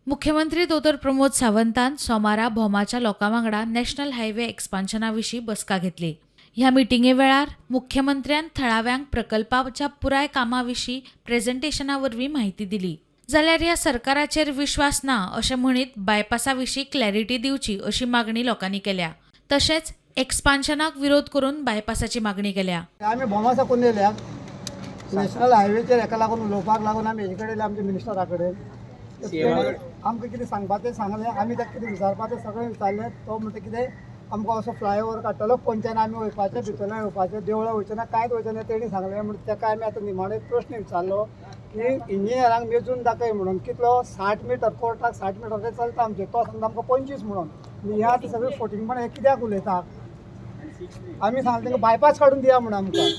मुख्यमंत्री दोतोर प्रमोद सावंतान सोमारा भोमाच्या लोकां वांगडा नॅशनल हायवे एक्सपान्शना विशीं बसका घेतली. ह्या मिटिंगे वेळार मुख्यमंत्र्यान थळाव्यांक प्रकल्पाच्या पुराय कामा विशीं प्रेझेंटेशना वरवीं म्हायती दिली. जाल्यार ह्या सरकाराचेर विश्वास ना अशें म्हणीत बायपासा विशीं क्लॅरिटी दिवची अशी मागणी लोकांनी केल्या. तशेंच एक्सपान्शनाक विरोध करून बायपासाची मागणी केल्या. आमी भोमा साकून येयल्या. नॅशनल हायवेचेर हेका लागून उलोवपाक लागून आमी हेजे कडेन येयल्या, आमच्या मिनिस्टरा कडेन. तेणें आमकां कितें सांगपाचें तें सांगलें, आमी ताका कितें विचारपाचें सगळें विचारलें. तो म्हणटा कितें आमकां असो फ्लायओवर काडटलो, पोंच्यान आमी वयपाचें, भितरल्यान येवपाचें, देवळां वयचें ना, कांयच वयचें ना तेणी सांगलें. म्हणून ताका आमी आतां निमाणो एक प्रश्न विचारलो की इंजिनियरांक मेजून दाखय म्हणून कितलो 60 मिटर, कोर्टाक 60 मिटर ते चलता आमचें. तो सांगता आमकां 25 म्हणून. हे आतां सगळें फोटिंगपण हें कित्याक उलयता? आमी सांगलें तांकां बायपास काडून दिया म्हणून. आमकां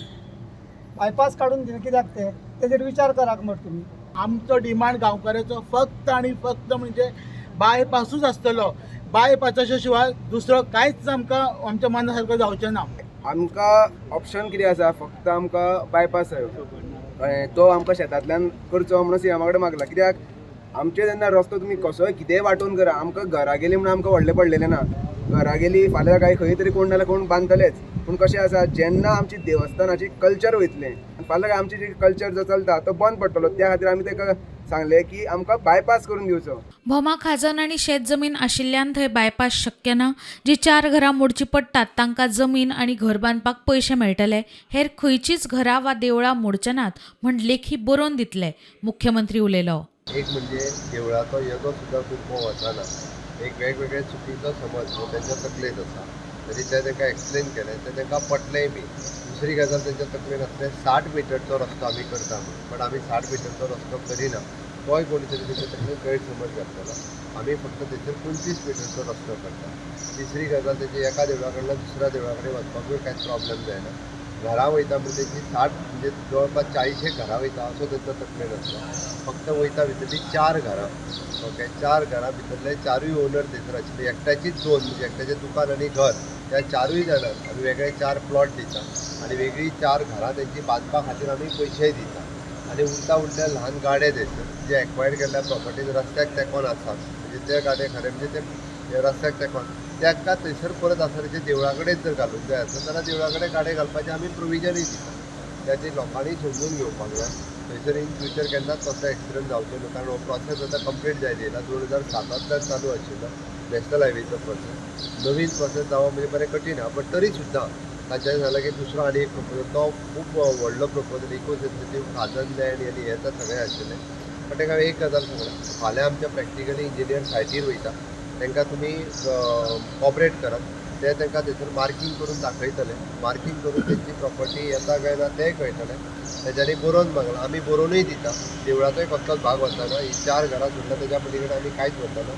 बायपास काडून दिना कित्याक ते, तेजेर विचार करात मरे तुमी. आमचो डिमांड गांवकाराचो फक्त आनी फक्त म्हणजे बायपासूच आसतलो. बायपासाच्या शिवाय दुसरो कांयच आमकां आमच्या मना सारको जावचें ना. आमकां ऑप्शन कितें आसा? फक्त आमकां बायपास जायो, कळ्ळें? तो आमकां शेतांतल्यान करचो म्हणून सीएमा कडेन मागला. कित्याक आमचे जेन्ना रस्तो तुमी कसोय कितेंय वांटोवन करा, आमकां घरा गेली म्हणून आमकां व्हडलें पडलेलें ना. घरा गेली, फाल्यां काय खंय तरी कोण नाल्यार कोण बांदतलेच. पूण कशें आसा, जेन्ना आमची देवस्थानाची कल्चर वयतलें आनी फाल्यां आमची जी कल्चर जो चलता तो बंद पडटलो. त्या खातीर आमी ताका सांगलें की आमकां बायपास करून दिवचो. भोमा खाजन आनी शेत जमीन आशिल्ल्यान थंय बायपास शक्य ना. जी चार घरां मोडची पडटात तांकां जमीन आनी घर बांदपाक पयशे मेळटले, हेर खंयचीच घरां वा देवळां मोडचे नात म्हण लेखी बरोवन दितले, मुख्यमंत्री उलयलो. एक म्हणजे देवळाचो येदो सुद्दां कुरपो वचना. एक वेगवेगळे चुकीचो समज हो तेंच्या तकलेंत आसा. तरी ते तांकां एक्सप्लेन केलें, तें तांकां पटलेंय बी. दुसरी गजाल, तेंच्या तकलेन आसलें 60 मिटरचो रस्तो आमी करता म्हणून, बट आमी 60 मिटरचो रस्तो करिना. तोय कोणी तरी तेच्या तकलेन गैरसमज घातलेलो. आमी फक्त थंयसर 25 मिटरचो रस्तो करता. तिसरी गजाल, तेजी एका देवळा कडल्यान दुसऱ्या देवळा कडेन वचपाकूय कांयच प्रॉब्लम जायना. घरां वयता म्हणजे तेची 60 म्हणजे जवळपास 40 एक घरां वयता असो तेंचो तकलेन आसलो. फक्त वयता भितरलीं चार घरां, ओके, चार घरां भितरले चारूय ओनर थंयसर आशिल्ले. एकट्याचीच दोन, म्हणजे एकट्याचें दुकान आनी घर. त्या चारूय जाणांक आमी वेगळे चार प्लॉट दिता आनी वेगळी चार घरां तेंची बांदपा खातीर आमी पयशेय दिता. आनी उरता उरल्या ल्हान गाडे थंयसर जे एक्वायर्ड केल्ल्या प्रॉपर्टीज रस्त्याक तेंकोन आसात, म्हणजे ते गाडे खरें म्हणजे ते रस्त्याक तेंकोन तांकां थंयसर परत आसा ते देवळा कडेन जर घालूंक जाय आसत जाल्यार देवळा कडेन गाडे घालपाचें आमी प्रोविजनूय दिता. ताचेर लोकांनी समजून घेवपाक जाय. थंयसर इन फ्युचर केन्नाच तसो एक्सिडंट जावचो न्हू, कारण हो प्रोसेस आतां कंप्लीट जायत येयला. 2007तांतल्यान चालू आशिल्लो नॅशनल हायवेचो प्रोसेस. नवीन प्रोसेस जावप म्हणजे बरें कठीण आहा. बट तरी सुद्दां ताच्यान जालें की दुसरो आनी एक प्रपोजल, तो खूब व्हडलो प्रपोजल, इको सेन्सिटीव खाजन लँड आनी हें तर सगळें आशिल्लें. बट ताका हांवें एक गजाल सांगला, फाल्यां आमच्या प्रॅक्टिकली इंजिनियर सायटीर वयता, तांकां तुमी कॉपरेट करात. ते तांकां थंयसर मार्कींग करून दाखयतले. मार्कींग करून तेंची प्रॉपर्टी येता काय ना तेंय कळटलें. तेच्यांनी बरोवन मागलां, आमी बरोवनूय दिता. देवळाचोय कसलोच भाग वचना. ही चार घरां सोडल्यार तेज्या पलीकडे आमी कांयच व्हरतना.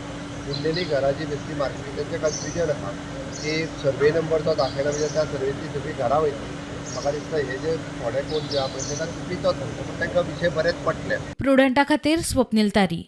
उरलेली घरां जी बेश्टी मार्कींग, तेंचें कन्फ्युजन आहा की सर्वे नंबर तो दाखयला म्हणजे त्या सर्वेंतली सगळीं घरां वयतली. म्हाका दिसता हे जे थोडे कोण जे आहा पळय तांकां चुकीचो सांगता, पूण तांकां विशय बरेच पटले. प्रुडंटा खातीर स्वप्नील तारी.